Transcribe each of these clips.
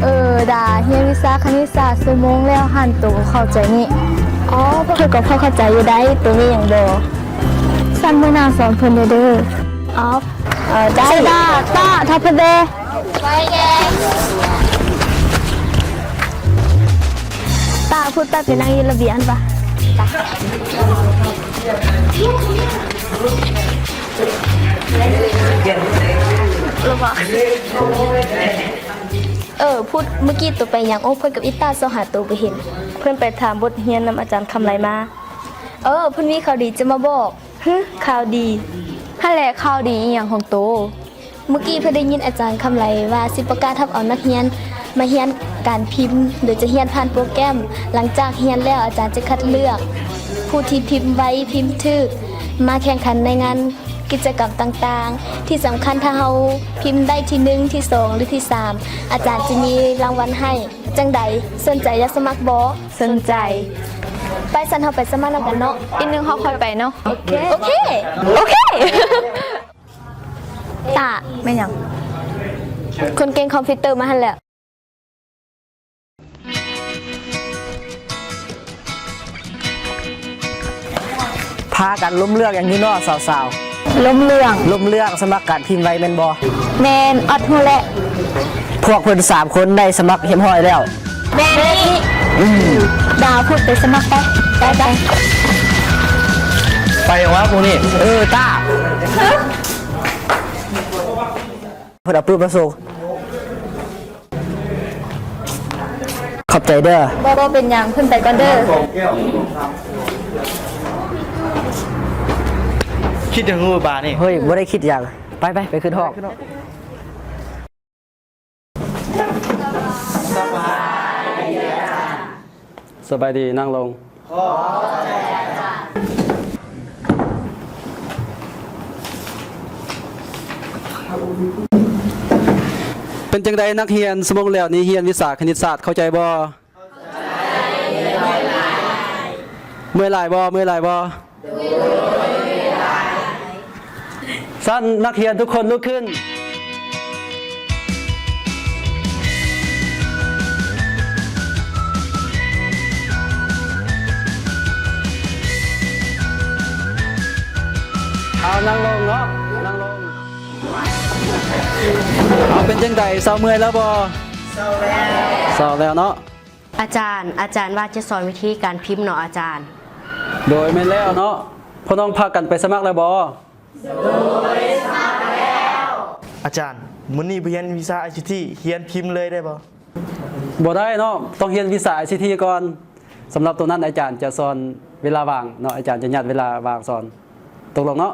ເອີ ດາ ຮຽນວິຊາຄະນິດສາດຊົ່ວໂມງແລ້ວຫັ້ນ ໂຕກໍເຂົ້າໃຈນີ້? ອໍ ຂ້ອຍກໍພໍເຂົ້າໃຈຢູ່ໄດ໋ ໂຕມີຫຍັງບໍ່? ຊັ້ນມື້ໜ້າສອນເພິ່ນແດ່ເດີ. ອໍ ເອີ ໄດ້ ດາ ຕາ ຖ້າເພິ່ນແດ່. ຕາ ພຸດໄປ ໄປນັ່ງຢູ່ລະບຽງຫັ້ນປະ. ເອີ ພຸດ ມື້ກີ້ໂຕໄປຫຍັງ? ໂອ້ ເພິ່ນກັບອີຕາຊອກຫາໂຕບໍ່ເຫັນ. ເພິ່ນໄປຖາມບົດຮຽນນຳອາຈານຄຳໄລມາ. ເອີ ເພິ່ນມີຂ່າວດີຈະມາບອກ. ຫຶ ຂ່າວດີ? ຫັ້ນແຫຼະ ຂ່າວດີອີ່ຫຍັງຂອງໂຕ? ມື້ກີ້ເພິ່ນໄດ້ຍິນອາຈານຄຳໄລວ່າຊິປະກາດຮັບເອົານັກຮຽນມາຮຽນການພິມ ໂດຍຈະຮຽນຜ່ານໂປຣແກຣມ. ຫຼັງຈາກຮຽນແລ້ວ ອາຈານຈະຄັດເລືອກຜູ້ທີ່ພິມໄວ, ພິມຖືກ ມາແຂ່ງຂັນໃນງານ ກິດຈະກຳຕ່າງໆ. ທີ່ສຳຄັນ ຖ້າເຮົາພິມໄດ້ທີໜຶ່ງ, ທີສອງ ຫຼື ທີສາມ ອາຈານຈະມີລາງວັນໃຫ້. ຈັ່ງໃດ ສົນໃຈຢາກສະໝັກບໍ່? ສົນໃຈ. ໄປ ຊັ້ນເຮົາໄປສະໝັກນຳກັນເນາະ. ອີກໜຶ່ງເຮົາຄ່ອຍໄປເນາະ. ໂອເຄ ໂອເຄ ໂອເຄ. ຕາ ແມ່ນຫຍັງ? ຄົນເກັ່ງຄອມພິວເຕີມາຫັ້ນແຫຼະ. ພາກັນລົມເລື່ອງຫຍັງຢູ່ເນາະສາວໆ? ລົມເລື່ອງ ລົມເລື່ອງສະໝັກການພິມໄວແມ່ນບໍ່? ແມ່ນ ອອດຮູ້ແຫຼະ. ພວກເພິ່ນສາມຄົນໄດ້ສະໝັກຮຽບຮ້ອຍແລ້ວ. ແມ່ນ ດາວ ພຸດໄປສະໝັກໄປ ໄປ ໄປ ໄປຫວາພວກນີ້. ເອີ ຕາ ເພິ່ນເອົາປຶບມາສົ່ງ. ຂອບໃຈເດີ. ບໍ່ ບໍ່ເປັນຫຍັງ ເພິ່ນໄປກ່ອນເດີ. ຄິດຫຍັງຮູ້ບາດນີ້? ເຮີ້ຍ ບໍ່ໄດ້ຄິດຫຍັງ. ໄປ ໄປ ໄປຂຶ້ນຫ້ອງ. ສະບາຍດີ ນັ່ງລົງ. ເປັນຈັ່ງໃດນັກຮຽນ ຊົ່ວໂມງແລ້ວນີ້ຮຽນວິຊາຄະນິດສາດເຂົ້າໃຈບໍ່? ເມື່ອຍຫຼາຍບໍ່? ເມື່ອຍຫຼາຍບໍ່? ຊັ້ນນັກຮຽນທຸກຄົນລຸກຂຶ້ນ. ເອົາ ນັ່ງລົງເນາະ ນັ່ງລົງ. ເອົາ ເປັນຈັ່ງໃດ ເຊົາເມື່ອຍແລ້ວບໍ່? ເຊົາແລ້ວ ເຊົາແລ້ວເນາະ. ອາຈານ ອາຈານວ່າຈະສອນວິທີການພິມເນາະອາຈານ. ໂດຍ ແມ່ນແລ້ວເນາະ. ພວກນ້ອງພາກັນໄປສະໝັກແລ້ວບໍ່? ໂດຍ ສະໝັກແລ້ວ. ອາຈານ ມື້ນີ້ບໍ່ຮຽນວິຊາໄອຊີທີ ຮຽນພິມເລີຍໄດ້ບໍ່? ບໍ່ໄດ້ເນາະ ຕ້ອງຮຽນວິຊາໄອຊີທີກ່ອນ. ສຳລັບໂຕນັ້ນອາຈານຈະສອນເວລາວ່າງເນາະ ອາຈານຈະຍັດເວລາວ່າງສອນ. ຕົກລົງເນາະ?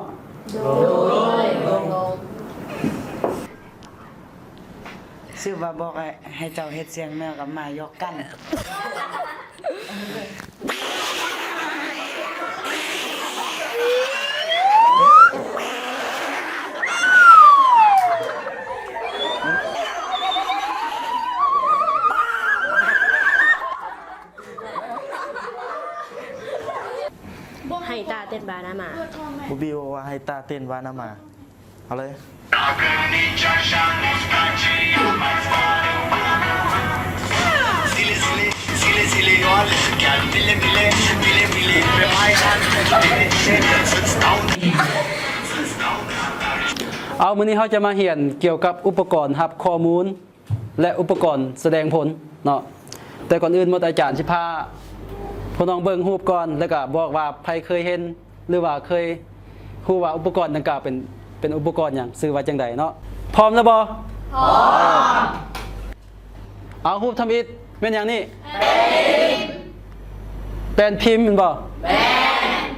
ໂດຍ ຕົກລົງ. ຊື່ວ່າບອກໃຫ້ ໃຫ້ເຈົ້າເຮັດສຽງແມວກັບໝາຢອກກັນ. ໃຫ້ຕາເຕັ້ນບານາມາ. ບູບີບອກວ່າໃຫ້ຕາເຕັ້ນບານາມາ. ເອົາເລີຍ. ເອົາ ມື້ນີ້ເຮົາຈະມາຮຽນກ່ຽວກັບອຸປະກອນຮັບຂໍ້ມູນ ແລະ ອຸປະກອນສະແດງຜົນເນາະ. ແຕ່ກ່ອນອື່ນໝົດ ອາຈານຊິພາພວກນ້ອງເບິ່ງຮູບກ່ອນ ແລ້ວກະບອກວ່າໃຜເຄີຍເຫັນ ຫຼືວ່າເຄີຍຮູ້ວ່າອຸປະກອນດັ່ງກ່າວເປັນ ເປັນອຸປະກອນຫຍັງ ຊື່ວ່າຈັ່ງໃດເນາະ. ພ້ອມແລ້ວບໍ່? ພ້ອມ. ເອົາ ຮູບທຳອິດ ແມ່ນຫຍັງນີ້? ແປ້ນພິມ ແປ້ນພິມແມ່ນບໍ່? ແມ່ນ.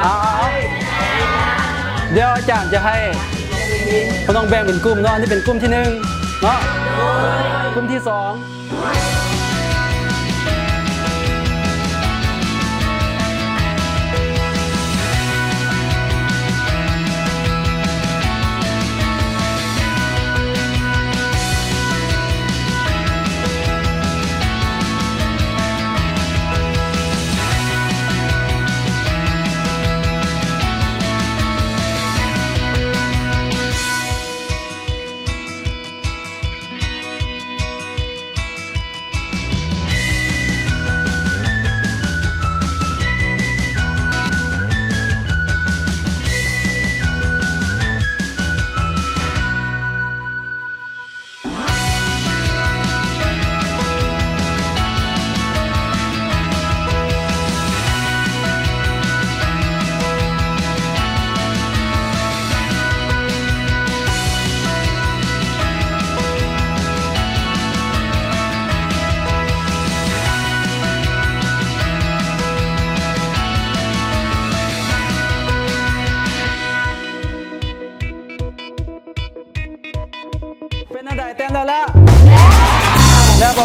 ເອົາ ດຽວອາຈານຈະໃຫ້ພວກນ້ອງແບ່ງເປັນກຸ່ມເນາະ ອັນນີ້ເປັນກຸ່ມທີໜຶ່ງເນາະ ກຸ່ມທີສອງ.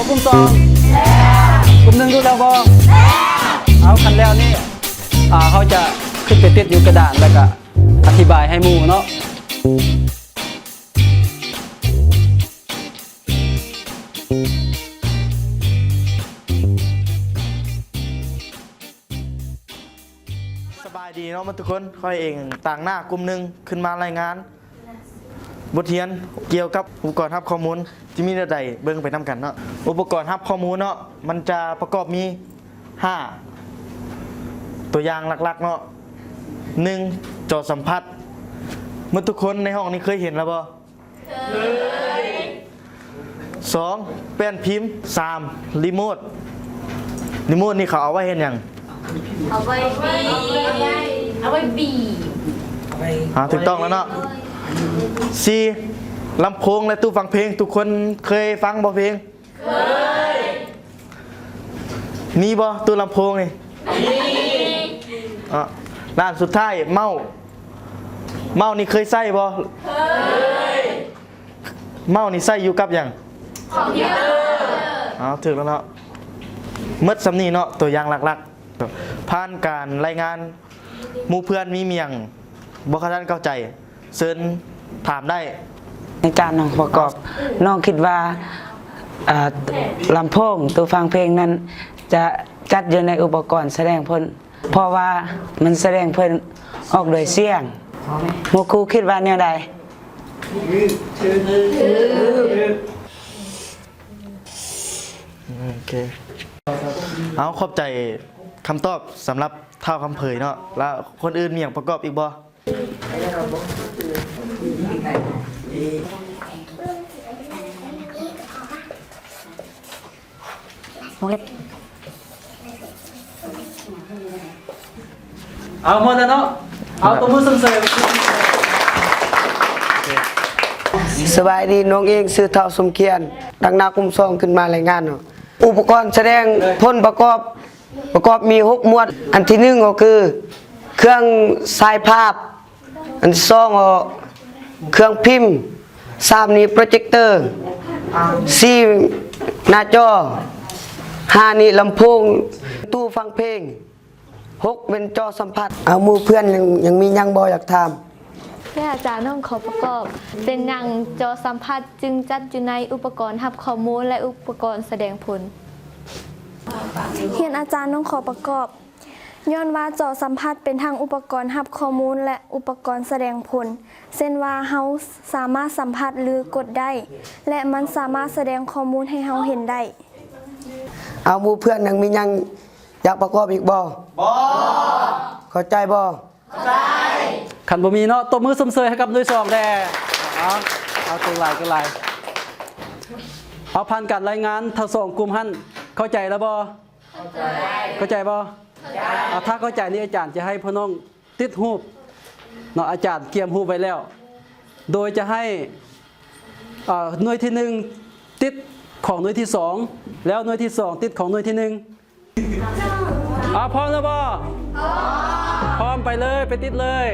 ກຸ່ມສອງ ກຸ່ມໜຶ່ງ ຮູ້ແລ້ວບໍ່? ເອົາ ຄັນແລ້ວນີ້ ອ່າ ເຮົາຈະຂຶ້ນໄປຕິດຢູ່ກະດານ ແລ້ວກະອະທິບາຍໃຫ້ໝູ່ເນາະ. ສະບາຍດີເນາະໝົດທຸກຄົນ, ຂ້ອຍເອງຕາງໜ້າກຸ່ມໜຶ່ງ ຂຶ້ນມາລາຍງານບົດຮຽນກ່ຽວກັບອຸປະກອນຮັບຂໍ້ມູນ ຈະມີແນວໃດ ເບິ່ງໄປນຳກັນເນາະ. ອຸປະກອນຮັບຂໍ້ມູນເນາະ ມັນຈະປະກອບມີຫ້າຕົວຢ່າງຫຼັກໆເນາະ. ໜຶ່ງ ຈໍສຳຜັດ. ໝົດທຸກຄົນໃນຫ້ອງນີ້ເຄີຍເຫັນແລ້ວບໍ່? ເຄີຍ. ສອງ ແປ້ນພິມ. ສາມ ຣີໂມດ. ຣີໂມດນີ້ເຂົາເອົາໄວ້ເຮັດຫຍັງ? ເອົາໄວ້ບີບ ເອົາໄວ້ບີບ. ອ່າ ຖືກຕ້ອງແລ້ວເນາະ. ສີ່ ລຳໂພງ ແລະ ຕູ້ຟັງເພງ. ທຸກຄົນເຄີຍຟັງບໍ່ເພງ? ເຄີຍ. ມີບໍ່ຕູ້ລຳໂພງນີ້? ມີ. ອ່າ ດ້ານສຸດທ້າຍ ເມົ້າ. ເມົ້ານີ້ເຄີຍໃຊ້ບໍ່? ເຄີຍ. ເມົ້ານີ້ໃຊ້ຢູ່ກັບຫຍັງ? ຄອມພິວເຕີ. ເອົາ ຖືກແລ້ວເນາະ. ໝົດສ່ຳນີ້ເນາະ ຕົວຢ່າງຫຼັກໆ. ຜ່ານການລາຍງານ ໝູ່ເພື່ອນມີຫຍັງບໍ່ທັນເຂົ້າໃຈ ເຊີນຖາມໄດ້. ອາຈານ ນ້ອງປະກອບ ນ້ອງຄິດວ່າ ເອີ ລຳໂພງ ຕູ້ຟັງເພງນັ້ນ ຈະຈັດຢູ່ໃນອຸປະກອນສະແດງຜົນ ເພາະວ່າມັນສະແດງຜົນອອກໂດຍສຽງ. ໝູ່ຄູຄິດວ່າແນວໃດ? ໂອເຄ ເອົາ ຂອບໃຈຄຳຕອບສຳລັບທ້າວຄຳເຜີຍເນາະ. ແລ້ວຄົນອື່ນມີຫຍັງປະກອບອີກບໍ່? ວົງເລັບ. ເອົາ ໝົດແລ້ວເນາະ. ເອົາ ຕົບມືຊົມເຊີຍ. ສະບາຍດີ, ນ້ອງເອງຊື່ທ້າວສົມຄຽນ ຕາງໜ້າກຸ່ມສອງ ຂຶ້ນມາລາຍງານເນາະ. ອຸປະກອນສະແດງຜົນປະກອບ ປະກອບມີຫົກໝວດ. ອັນທີໜຶ່ງກໍຄືເຄື່ອງສາຍພາບ, ອັນທີສອງກໍເຄື່ອງພິມ, ສາມນີ້ໂປຣເຈັກເຕີ, ສີ່ໜ້າຈໍ, ຫ້ານີ້ລຳໂພງ, ຕູ້ຟັງເພງ, ຫົກແມ່ນຈໍສຳຜັດ. ເອົາ ໝູ່ເພື່ອນຍັງ ຍັງມີຫຍັງບໍ່ຢາກຖາມ? ແຕ່ອາຈານ ນ້ອງຂໍປະກອບ, ເປັນຫຍັງຈໍສຳຜັດຈຶ່ງຈັດຢູ່ໃນອຸປະກອນຮັບຂໍ້ມູນ ແລະ ອຸປະກອນສະແດງຜົນ? ຮຽນອາຈານ ນ້ອງຂໍປະກອບ, ຍ້ອນວ່າຈໍສຳຜັດເປັນທັງອຸປະກອນຮັບຂໍ້ມູນ ແລະ ອຸປະກອນສະແດງຜົນ, ເຊັ່ນວ່າເຮົາສາມາດສຳຜັດ ຫຼື ກົດໄດ້ ແລະ ມັນສາມາດສະແດງຂໍ້ມູນໃຫ້ເຮົາເຫັນໄດ້. ເອົາ ໝູ່ເພື່ອນຍັງມີຫຍັງ ຢາກປະກອບອີກບໍ່? ບໍ່. ເຂົ້າໃຈບໍ່? ເຂົ້າໃຈ. ຄັນບໍ່ມີເນາະ, ຕົບມືຊົມເຊີຍໃຫ້ກັບໜ່ວຍສອງແດ່. ເອົາ ເອົາ ເກັ່ງຫຼາຍ ເກັ່ງຫຼາຍ. ເອົາ ຜ່ານການລາຍງານທັງສອງກຸ່ມຫັ້ນ ເຂົ້າໃຈແລ້ວບໍ່? ເຂົ້າໃຈ. ເຂົ້າໃຈບໍ່? ເຂົ້າໃຈ. ເອົາ ຖ້າເຂົ້າໃຈນີ້ ອາຈານຈະໃຫ້ພວກນ້ອງຕິດຮູບເນາະ, ອາຈານກຽມຮູບໄວ້ແລ້ວ ໂດຍຈະໃຫ້ ເອີ ໜ່ວຍທີໜຶ່ງຕິດຂອງໜ່ວຍທີສອງ ແລ້ວໜ່ວຍທີສອງຕິດຂອງໜ່ວຍທີໜຶ່ງ. ເອົາ ພ້ອມແລ້ວບໍ່? ພ້ອມ. ພ້ອມ ໄປເລີຍ ໄປຕິດເລີຍ.